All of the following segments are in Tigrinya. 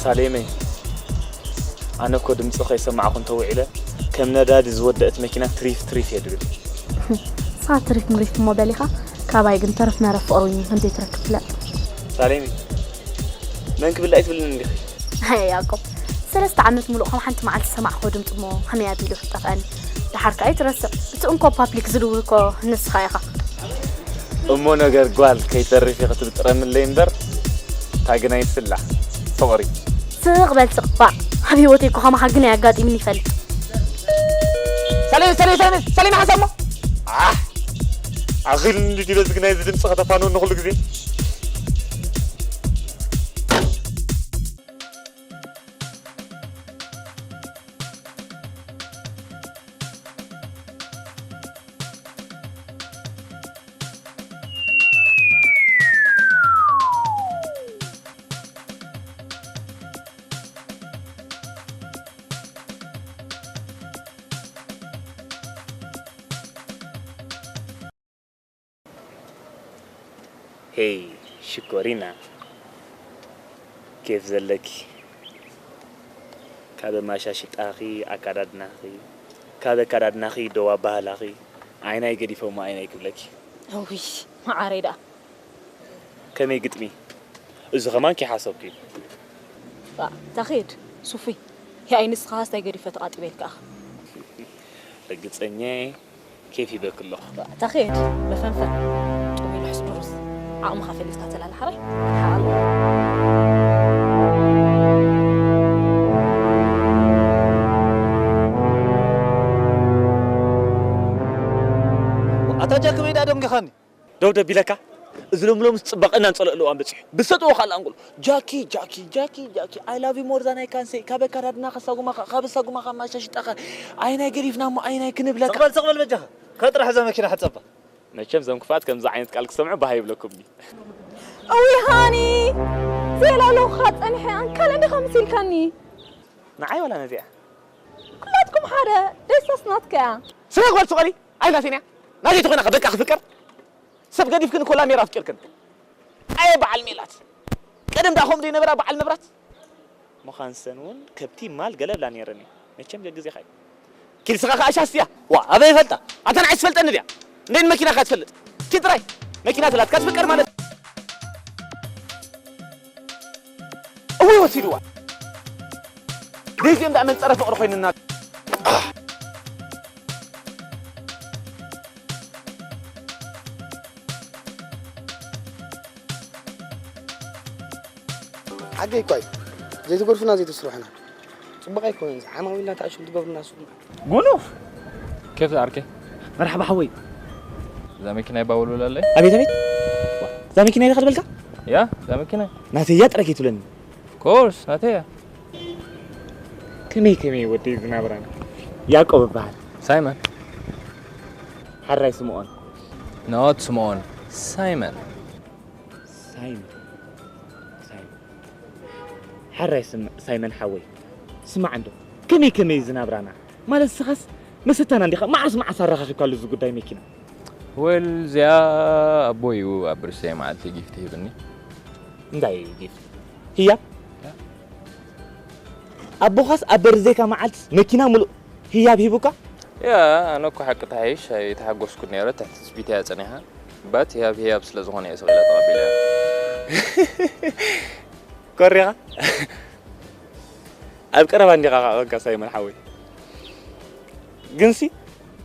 ሳሌመይ፣ ኣነ እኮ ድምፂ ከይሰማዕኹ እንተውዒለ ከም ነዳዲ ዝወደአት መኪና ትሪፍ ትሪፍ እየ ድብል። ንስኻ ትሪፍ ምሪፍ እሞ በሊኻ፣ ካባይ ግን ተረፍ መረፍ ፍቕሪ እውን ከምዘይትረክብ ፍለጥ። ሳሌመይ፣ መን ክብል ኣይትብልን እንዲኺ? ኣየ ያዕቆብ፣ ሰለስተ ዓመት ሙሉእ ከም ሓንቲ መዓልቲ ዝሰማዕኽዎ ድምፂ እሞ ከመይ ኣቢሉ ክጠፍኣኒ? ደሓር ከኣ ኣይትረስዕ፣ እቲ እንኮ ፓፕሊክ ዝድውል እኮ ንስኻ ኢኻ። እሞ ነገር ጓል ከይተርፍ ክትብጥረምለይ እምበር፣ ታግናይ ስላ ፍቕሪ። ስቕ በል ስቕ ባዕ። ኣብ ህይወተይ እኮ ከማኻ ግን ኣየጋጢምኒ ይፈልጥ። ሰሌ ሰሌ ሰሌ ሰሌ ሓሳሞ ኣህ ኣኺል እንዲ ዲበዝ ግናይ እዚ ድምፂ ከተፋንወኒ ኩሉ ግዜ። ሄይ ሽኮሪና፣ ኬፍ ዘለኪ። ካብ ኣመሻሽጣኺ ኣካዳድናኺ፣ ካብ ኣካዳድናኺ ደው ኣባህላኺ፣ ዓይናይ ገዲፈሞ ዓይናይ ክብለኪ። እውይ መዓረይ ደኣ። ከመይ ግጥሚ? እዚ ኸማን ከይሓሰብኩ እዩ። ባ፣ እታ ኸይድ ሱፉይ። ያይ ንስኻስ ታይ ገዲፈ ተቓጢበ ኢልካ ኣኻ። ርግጸኛ እየ። ኬፍ ይበክ ኣለኹ። ተኸየድ መፈንፈን ጥሙይ ልሕስ ድሩስ ዓቕምኻ ፈሊጥካ ተላለ ሓራይ ሓራም። ኣታ ጃክ በይዳ ደንጊኻኒ። ደው ደቢለካ። እዚ ሎሚ ሎምስ ፅባቐና ንፀልኦ ኣለዋ በፂሑ ብሰጥዎ ካልእ ኣንጎሎ። ጃኪ ጃኪ ጃኪ ጃኪ፣ I love you more than I can say። ካብ ኣካዳድናኻ ሳጉማኻ፣ ካብ ሳጉማኻ ማሻሽጣኻ፣ ኣይናይ ገዲፍና እሞ ኣይናይ ክንብለካ። ስቕበል ስቕበል በጃኻ። ከጥራሕ እዛ መኪና ሕፀባ። መቸም እዞም ክፋት ከምዚ ዓይነት ቃል ክሰምዑ ባህ ይብለኩም ድዩ? እውይ ሃኒ፣ ዜላ ኣለኹኻ ጸኒሐ ኣንካለ እንዲኻ መሲልካኒ። ንዓይ ዋላ ነዚኣ? ኩላትኩም ሓደ፣ ደስታስ ናትካ እያ። ስለ ጓል ትቐሊ ኣይ ናተይን እያ። ናተይ ተኾይና በቃ ክፍቀር ሰብ ገዲፍክን እኮ ላሜራ ኣፍቂርክን። ኣየ በዓል ሜላት፣ ቀደም ደኣ ከምኡ ዘይነበራ በዓል መብራት። ምዃንሰን እውን ከብቲ ማል ገለ ብላ ነይረን እዩ። መቸም ገግዜኻ እዩ። ኪድ ስኻ ከኣ ሻስትያ። ዋ ኣበይ ይፈልጣ? ኣታ ንዓይ ትፈልጠኒ ድያ? እንዴ ንመኪና ካ ትፈልጥ? ኪድ ጥራይ መኪና ትላትካ ትፍቀር ማለት። እወይ ወሲድዋ። ደይዚኦም ደኣ መንጸረ ፍቕሪ ኮይንና። ሓቂ እኳ እዩ። ዘይትገድፉና ዘይተስርሑና ጽቡቕ ኣይኮነን። እዚ ዓማዊልና ተኣሽም ትገብሩና ስኹም። ጉኑፍ ኬፍ ኣርከ መርሓባ ሓወይ። እዛ መኪና ይባወልወላለይ ኣቤት ኣቤት። እዛ መኪና ኢኻ ትበልካ? ያ እዛ መኪና ናተይ እያ ጥራይ ከይትብለኒ። ኮርስ ናተይ እያ። ከመይ ከመይ ወደይ ዝናብራና ያዕቆብ እበሃል። ሳይመን ሓራይ ስምኦን። ኖት ስምኦን ሳይመን። ሳይመን ሳይመን ሓራይ ስም- ሳይመን ሓወይ ስማዕ እንዶ ከመይ ከመይ ዝናብራና ማለት ንስኻስ መሰታና እንዲኻ መዓስ መዓስ ኣረኻኺብካሉ እዚ ጉዳይ መኪና? ወል እዚኣ ኣቦ እዩ ኣብ ብርሰይ መዓልቲ ጊፍት ሂብኒ። እንታይ እዩ ጊፍት? ህያብ? ኣቦኻስ ኣብ በርዝደይካ መዓልትስ መኪና ሙሉእ ህያብ ሂቡካ? ያ ኣነ እኮ ሓቂ ተሓይሽ ኣይተሓጎስኩን ነይረ ትሕቲ ትፅቢት እያ ፀኒሓ ባት ህያብ ህያብ ስለ ዝኾነ እየ ስቕ ኢለ ተቐቢለያ። ኮሪኻ? ኣብ ቀረባ እንዲኻ ኸዓ ኮንካ ሳይመን ሓወይ። ግንሲ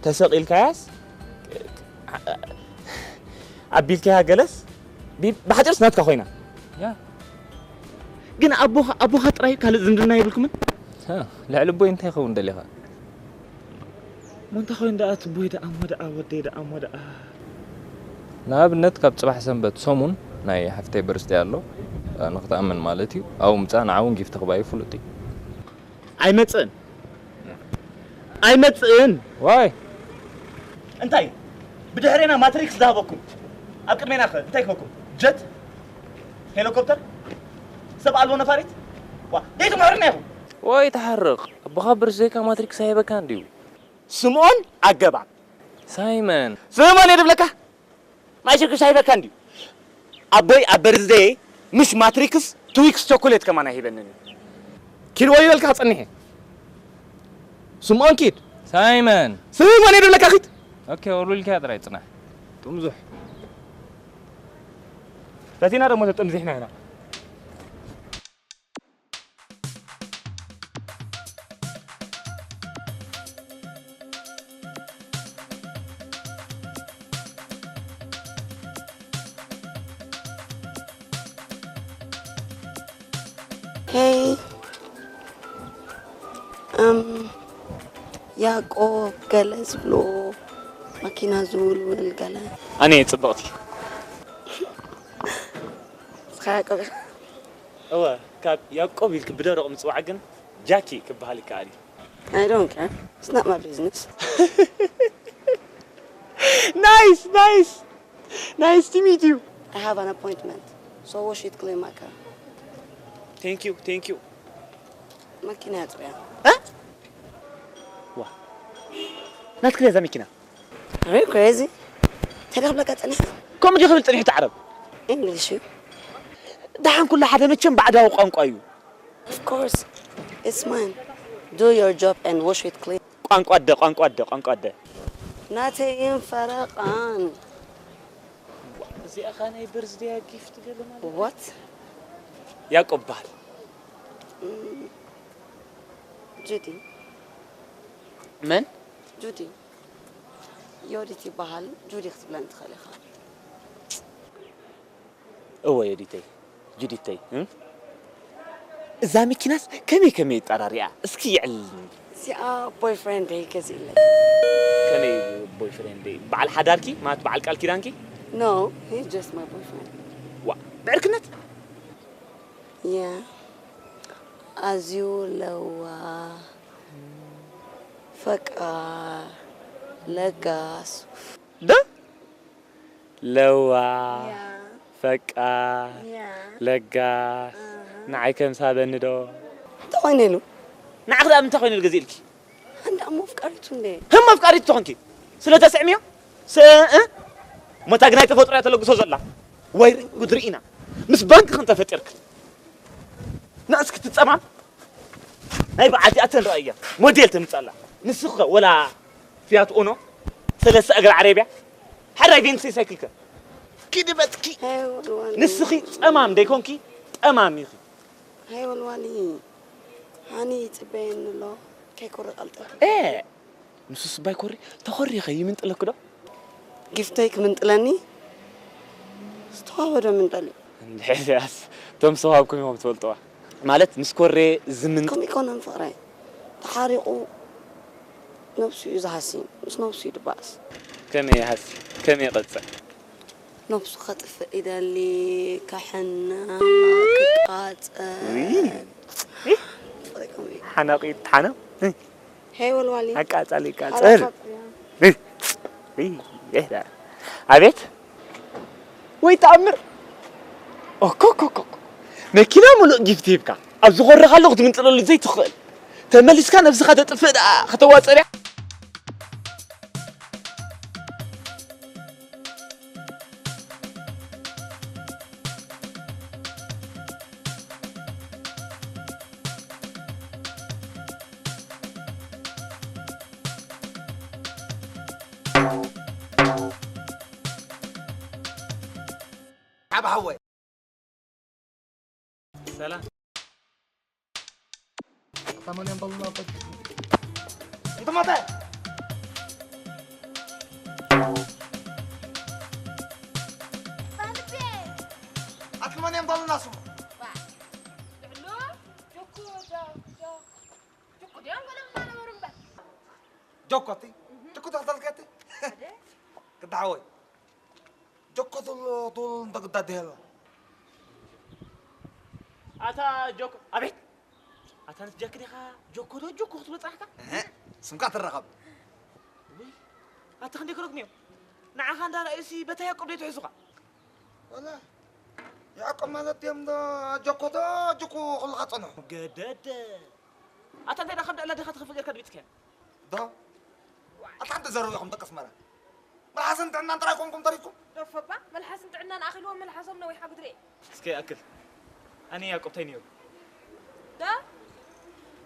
ተሰቒልካያስ ኣቢልካያ ገለስ ብ- ብሓፂርስ ናትካ ኮይና። ያ ግን ኣቦኻ ኣቦኻ ጥራይ ካልእ ዝምድና የብልኩምን? ልዕሊ ኣቦይ እንታይ ይኸውን ደሊኻ? እሞ እንታይ ኮይኑ ደኣ እቲ ቦይ ደኣ እሞ ደኣ ወደይ ደኣ እሞ ደኣ ንኣብነት ካብ ፅባሕ ሰንበት ሰሙን ናይ ሓፍተይ በርስደይ ኣሎ ንክትኣምን ማለት እዩ ኣብኡ ምፃእ ንዓ እውን ጊፍቲ ክባይ ፍሉጥ እዩ። ኣይመፅእን ኣይመፅእን። ዋይ እንታይ ብድሕሬና ማትሪክስ ዝሃበኩም ኣብ ቅድሜና ኸ እንታይ ክበኩም? ጀት? ሄሊኮፕተር? ሰብ ኣልቦ ነፋሪት? ዋ ደይትምሕርና ኢኹም። ዋይ ተሓርቕ ኣቦኻ በርስደይካ ማትሪክስ ኣይበካን ድዩ? ስምኦን ኣገባብ ሳይመን ስምኦን እየ ድብለካ። ማይ ሽርክሽ ኣይበካን ድዩ? ኣቦይ ኣብ በርዝደይ ምሽ ማትሪክስ ትዊክስ ቸኮሌት ከማን ኣይሂበንን እዩ። ኪድ ወይ በልካ ጸኒሐ። ስምኦን ኪድ። ሳይመን። ስምኦን እየ ደብለካ ኪድ። ኦኬ፣ ወሉልካ ጥራይ ጽናሕ። ጥምዙሕ። በቲና ደሞ ተጠምዚሕና ኢና። ሄይ እም ያዕቆብ ገለ ዝብሎ ማኪና ዝውልውል ገለ ኣነ እየ ጽብቕቲ። ንስኻ ያዕቆብ ኢኻ? እወ፣ ካብ ያዕቆብ ኢልኪ ብደረቑ ምጽዋዕ ግን ጃኪ ክበሃል ይከኣል እዩ። I don't care. It's not my business. Nice, nice. Nice to meet you. I have an appointment. So wash it clean my car. Thank you, thank you. ማኪና ያጽርያ። ዋ ናትክ እዛ መኪና Are you crazy? ተጋብለካ ጸኒሕ ከምኡ ዲ ክብል ጽኒሕቲ ዓረብ English እዩ። ደሓን ኩሉ ሓደ መቸም ባዕዳዊ ቋንቋ እዩ Of course. It's mine. Do your job and wash it clean. ቋንቋ ኣደ ቋንቋ ኣደ ቋንቋ ኣደ ናተይን ፈረቓን። እዚኣ ኸ ናይ በርዝደያ ጊፍት ገለ ማለት What? ያዕቆብ በሃል ጁዲ። መን ጁዲ። ዮዲት ይበሃል። ጁዲ ክትብለኒ ትኽእል ኢኻ። እወ ዮዲተይ ጁዲተይ እም? እዛ መኪናስ ከመይ ከመይ ይጠራሪያ እስኪ ይዕልልኒ እዚኣ ቦይፍሬንደይ ገዚእለይ። ከመይ ቦይፍሬንደይ በዓል ሓዳርኪ ማለት በዓል ቃል ኪዳንኪ No, he's just my boyfriend. ዋ ብዕርክነት Yeah. ኣዝዩ ለዋህ፣ ፈቃር፣ ለጋስ። ደ ለዋ ፈቃር ለጋስ ንዓይ ከምሳበኒ ዶ እንታይ ኮይኑ ኢሉ? ንዓኽ ደኣ ምንታይ ኮይኑ ኢሉ ገዚእልኪ ኣንዳ እሞ ኣፍቃሪቱ እንዴ? ህም ኣፍቃሪት ትኾንኪ ስለ ተስዕምዮ ስእ እሞ እታ ግናይ ተፈጥሮ እያ ተለግሶ ዘላ ወይ ጉድ ርኢና ምስ ባንክ ከም ተፈጢርክ ንእስኪ ትጸማም ናይ በዓልቲ ኣተን ረኣያ ሞዴል ተምጻላ ንስኺ ከ ወላ ፊያት ኡኖ ሰለስተ እግሪ ዓረብያ ሓራይ ቬንሲ ሳይክል ከ ኪዲ በትኪ ሄይ ወልዋል ንስኺ ጸማም ደይኮንኪ ጠማም ኢኺ ሄይ ወልዋል ሃኒ ይጽበየኒ ኣሎ ከይኮሪ ቀልጠፍ እ ንሱ ስባይ ኮሪ ተኾሪኸ ይምንጥለኪ ዶ ጊፍተይ ክምንጥለኒ ዝተዋህበ ዶ ምንጠል እዩ እንድሕርያስ እቶም ዝተዋሃብኩም ኢኹም ትፈልጥዋ ማለት ምስ ኮሬ ዝምን ከምኡ ይኮነን ፍቕረይ ተሓሪቑ ነብሱ እዩ ዝሃሲ ምስ ነብሱ እዩ ድባእስ ከመይ ይሃሲ ከመይ ይቐፅዕ ነብሱ ከጥፍእ ይደሊ ከሕና ክቃፀል ፍቕረይ ከምኡ እዩ ሓናቒት ሓናቕ ሄይ ወልዋሊ ኣቃጻሊ ይቃጸል ኣቤት ወይ ተኣምር ኦኮኮኮ መኪና ሙሉእ ጊፍት ሂብካ ኣብ ዝኾረኻሉ ክትምንጥለሉ ዘይትኽእል ተመሊስካ ነብስኻ ተጥፍእ ደኣ ከተዋፅእ ድያ ዓብ ሓወይ ሰላም ታማንያም በሉና በል እንተ ማታ ኣትማንያም በሉና ስሙ ልዕሉ ጆኮ ጆኮ ጆኮ ዲያም ገለ ምናነበሩ እምበር ጆኮቲ ጆኮ ተልተልከቲ ክዳሓወይ ጆኮ ቱል ቱል እንተ ግዳ ደህላ ኣታ ጆኮ ኣቤት ኣታ ንስ ጃክ ዲኻ ጆኮ ዶ ጆኮ ክትብል ጻሕካ እህ ስምካ ትረኸብ ውይ ኣታ ክንደይ ክረግም እዮም ንዓኻ እንዳ ረኣዩሲ በታ ያዕቆብ ዶ ትሕዙኻ ወላ ያዕቆብ ማለት እዮም ዶ ጆኮ ዶ ጆኮ ክብልኻ ጸንሑ ገደደ ኣታ እንታይ ዳ ከም ደዕላ ዲኻ ትኸፍእ ጌርካ ድቢጽካዮ ዶ ኣታ እንተ ዘረቢኹም ደቂ ኣስመራ መልሓስን ጥዕናን ጥራይ ኮንኩም ተሪፍኩም ደፈባ መልሓስን ጥዕናን ኣኺልዎም መልሓሶም ነዊሕ ኣጉድሬ እስከ ይኣክል ኣነ ያዕቆብ ታይ ነይሩ ዳ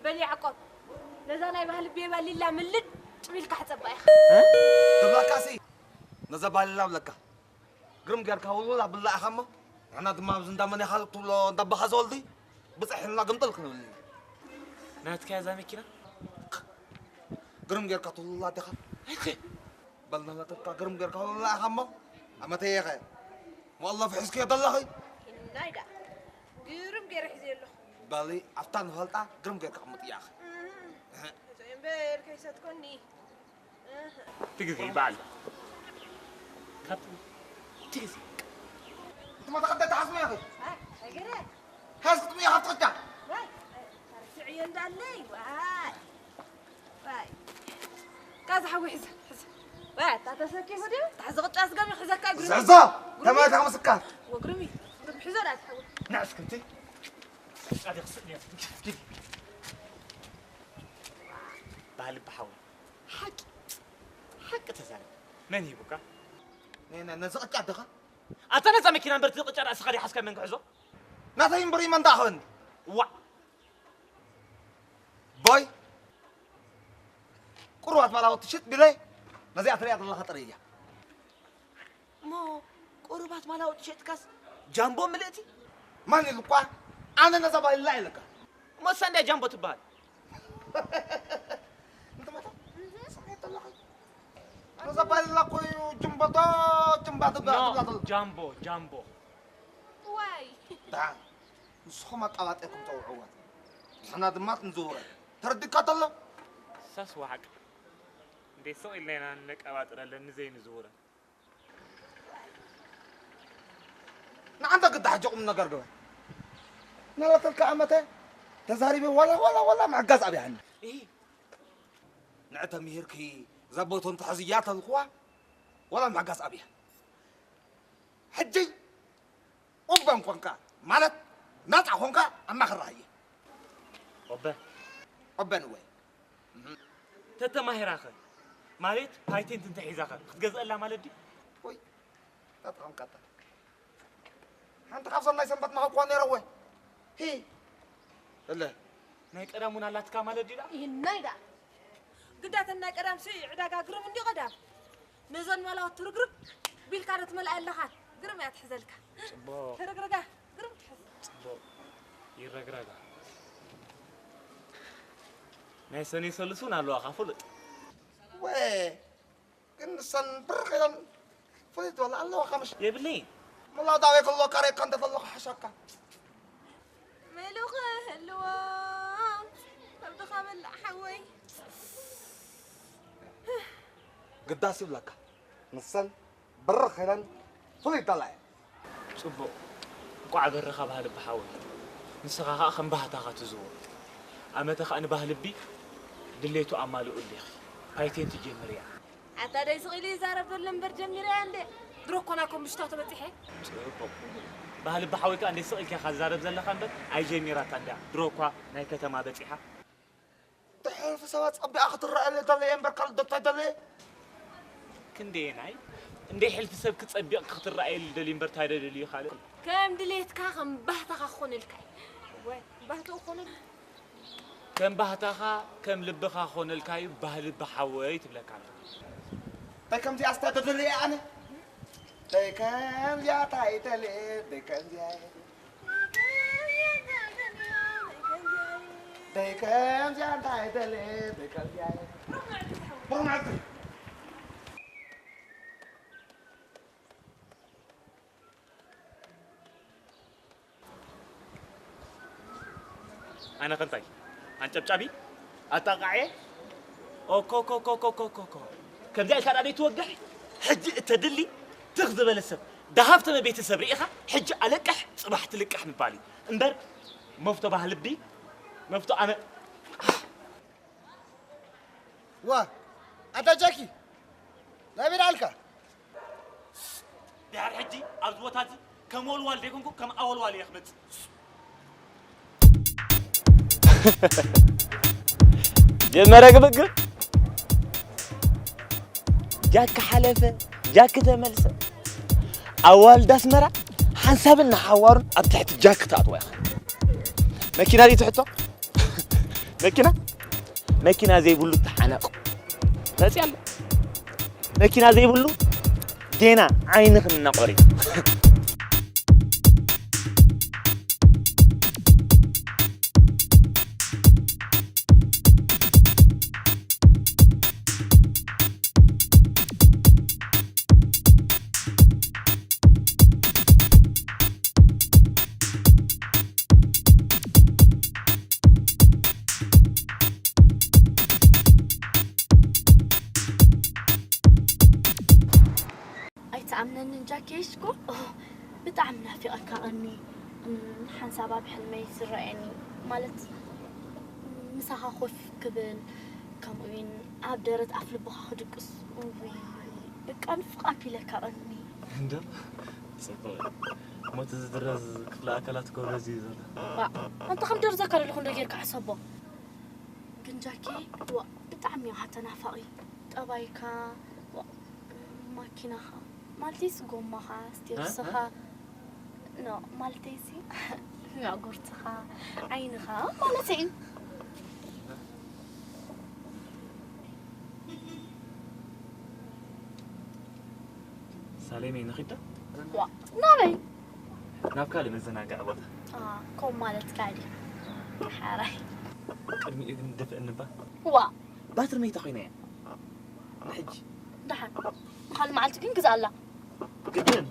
በል ያዕቆብ፣ ነዛ ናይ ባህሊ ቤባ ሊላ ምልድ ጭሚልካ ሕጸባ ኢኻ። ትብለካሲ ነዛ ባልላ ብለካ ግርም ጌርካ ውልውል ኣብላ ኢኻ እሞ ንሕና ድማ ኣብዚ እንዳመን ኢኻ ትብሎ እንዳባኻ ዘወልዲ ብፅሕ ኢልና ግምጥል ክንብል ኢና። ናትካ እያ እዛ መኪና? ግርም ጌርካ ትውልውላ ዲኻ? በል ናተካ ግርም ጌርካ ውልውላ ኢኻ እሞ ኣመተየኸ መቐለፊ ሒዝክዮ ዘለኺ ናይ ደኣ ግርም ገይረ ሒዘ ኣለኹ። በሊ ኣብታ ንፈልጣ ግርም ጌርካ ቅምጥያ ኢኻ። እምበር ከይሰትኮኒ ትግዜ በዓል ካብ ትግዜ ትመጣ ቀደታ ሓስመ ኢኺ ኣገረ ሓዝ ክትምያ ካብትኸጫ ዋይ ስዕዮ እንዳለይ ዋይ ዋይ ካዛ ሓዊ ሕዘ ሕዘ ዋይ ኣታ ተሰኪፉ ድዩ ታሕዚ ቅጫ ስጋሚ ሕዘካ ግርሚ ዘዛ ተማታ ምስካ ወግርሚ ግርሚ ሕዞ ዳ ትሓዊ ንዕስክንቲ ጻድቅ ስእልያ ባህል ብሓዊ ሓቂ ሓቂ ተዛረብ መን ሂቡካ ነዚ ቅጫ ኣደኻ ኣታ ነዛ መኪና እምበር ትቕጫ ርእስኻ ዲሓዝካ መን ክሕዞ ናተይ እምበር ይመን ዳኸበኒ ዋዕ ቦይ ቁሩባት ማላወት ትሽጥ ቢለ ነዚኣ ትሪኣ ዘለኻ ጥርይ እያ እሞ ቁሩባት ማላወት ትሸጥካስ ጃምቦ ምልእቲ ማን ኢሉ እኳ ኣነ ነዛ ባይላ ኢለካ እሞ እሳ እንድያ ጃምቦ ትበሃል እንተመታ ስሜት ኣለኻ ነዛ ባይላ እኮ እዩ ጅምበቶ ጅምባ ትብላ ኖ ትብላ ተሎ ጃምቦ ጃምቦ ዋይ ደሓን ንስኹም ኣቃባጢርኩም ፀውዕዋ ንሕና ድማ ክንዝውረ ተረዲካ ተሎ ሳስ ዋሓቅ እንዴ ስቕ ኢልና ኢና ነቀባጥረለን ንዘይንዝውረን ንዓንተ ግዳ ሕጂ ቁም ነገር ግበር ናለተልካ ኣመተ ተዛሪበ ዋላ ዋላ ዋላ ምሕጋዝ ኣብያኒ እሂ ንዕተ ምሂርኪ ዘቦቶ እንተሕዝያ ተልክዋ ዋላ ምሕጋዝ ኣብያ ሕጂ ኦበን ኮንካ ማለት ናፃ ኮንካ ኣማኽራ እየ ኦበን ኦበን ወይ ተተማሂራኸ ማለት ፓይቴንት እንተሒዛኸ ክትገዝአላ ማለት ድዩ ወይ ናትኻም ቀጠል ሓንቲ ካብ ሰናይ ሰንበት መኸኳ ነይረ ወይ ሂ እለ ናይ ቀዳም እውን ኣላትካ ማለት ድዩ ደኣ ይህናይ ደኣ ግዳተን ናይ ቀዳም ሲ ዕዳጋ ግርም እንዲ ቀዳም ነዞን ማላወት ትርግርግ ቢልካ ዶ ትመልኣ ኣለኻን ግርም እያ ትሕዘልካ ጽቡቕ ትርግርጋ ግርም ትሕዝ ጽቡቕ ይረግረጋ ናይ ሰኔ ሰሉስ እውን ኣለዋኻ ፍሉጥ ወ ግን ንሰን ብርኽ ኢለን ፍሉይ ዝበላ ኣለዋኻ ምሽ የብለይን ምላው ዳበይ ከሎ ካሬካ እንተ ዘለኹ ሓሻካ መሉ ክህልዎ ከብድኻ በላዕ ሓወይ ግዳስ ይብለካ ንሰን ብርኽ ኢለን ፍሉይ ይዳላ እየን ጽቡቕ እንቋዕ በረኻ ባህልቢ ሓወይ ንስኻ ኸኣ ከም ባህታኻ ትዝውር ኣመተ ኸኣ ንባህልቢ ድሌቱ ኣማልኡ እንዲኺ ፓይቴን ትጀምር እያ ኣታ ደይ ስቕ ኢሉ ይዛረብ ዘሎ እምበር ጀሚረ እያ እንደ ድሮ እኮ ናይ ኮምብሽታ ተበፂሐ ጽቡቕ ባህልቢ ሓወይ ከኣ እንደ ስቕ ኢልካ ኢኻ ዝዛረብ ዘለኻ እምበር ኣይጀሚራታ እንድያ ድሮ እኳ ናይ ከተማ በጺሓ ተሕልፊ ሰባት ጸቢቓ ክትረኣየለ ደለየ እምበር ካልእ ዶ እንታይ ደለየ ክንደየናይ እንደ ሕልፊ ሰብ ክጸቢቕ ክትረኣየሉ ደልዩ እምበር እንታይ ደልዩ ካልእ ከም ድሌትካ ከም ባህታኻ ክኾነልካ እዩ ወይ ባህትኡ ክኾነል ከም ባህታኻ ከም ልብኻ ክኾነልካ እዩ ባህልቢ ሓወይ ትብለካ ኣላ እንታይ ከምዚኣ ስታ ተደለየ ኣነ እንታይ ከምዚኣ ታይ ደልየ እንታይ ከምዚኣ እንታይ ከምዚኣ እንታይ ደልየ እንታይ ከምዚኣ ብሩክ መዓልቲ ኣነ ከንታይ ኣንጨብጫቢ ኣጣቃዕየ ኦኮኮኮኮኮኮኮ ከምዚኣ ኢልካ ዳደይ ትወግሕ ሕጂ እተድሊ ትኽ ዝበለ ሰብ ደሃብተመ ቤተሰብ ርኢኻ ሕጂ ኣለቅሕ ፅባሕ ትልቅሕ ምባል እዩ እምበር መፍቶ ባህልቢ መፍቶ ኣነ ዋ ኣታ ጃኪ ናበይ ደኣልካ ድሕር ሕጂ ኣብዚ ቦታ እዚ ከም ወልዋል ዘይኮንኩ ከም ኣወልዋል እየ ክመፅእ ጀመረ ግብግብ ጃክ ሓለፈ ጃክ ተመልሰ ኣዋልድ ኣስመራ ሓንሳብን ንሓዋሩን ኣብ ትሕቲ ጃክ ትኣትዋ ኢኻ መኪና ድዩ ትሕቶ መኪና መኪና ዘይብሉ ተሓነቕ መፅእ ኣሎ። መኪና ዘይብሉ ጌና ዓይንኽን እናቖሪ። ኣይትኣምነንን ጃኬሽ እኮ ብጣዕሚ ናፊቐካ ቀኒ ሓንሳብ ኣብ ሕልመይ ዝረኣየኒ ማለት ምሳኻ ኮፍ ክብል ከምኡውን ኣብ ደረት ኣፍ ልብኻ ክድቅስ ውይ በቃ ንፍቕ ኣቢለካ ቀኒ እንዶ ጽቡቕ እሞ እቲ ዝድረዝ ክፍለ ኣካላት እኮ በዚ እዩ ዘሎ። ዋ ኣንተ ከም ደርዘካ ደለኹ እንዶ ጌርካ ሕሰቦ ግን ጃኪ ዋ ብጣዕሚ ኢኻ ተናፋቒ ጠባይካ ዋ ማኪናኻ ማለትስ ጎማኻ ስቴርስኻ ኖ ማለተይሲ ያጉርትኻ ዓይንኻ ማለት እዩ ሳሌመይ ንኺዳ ዋ ናበይ ናብ ካልእ መዘናግዒ ቦታ አ፣ ኮም ማለት ካዲ ሓራይ ቅድሚኡ ግን ድፍእ እንባ ዋ ባትሪ መይታ ኮይና እያ ንሕጂ ደሓን ካልእ መዓልቲ ግን ግዛኣላ ግድን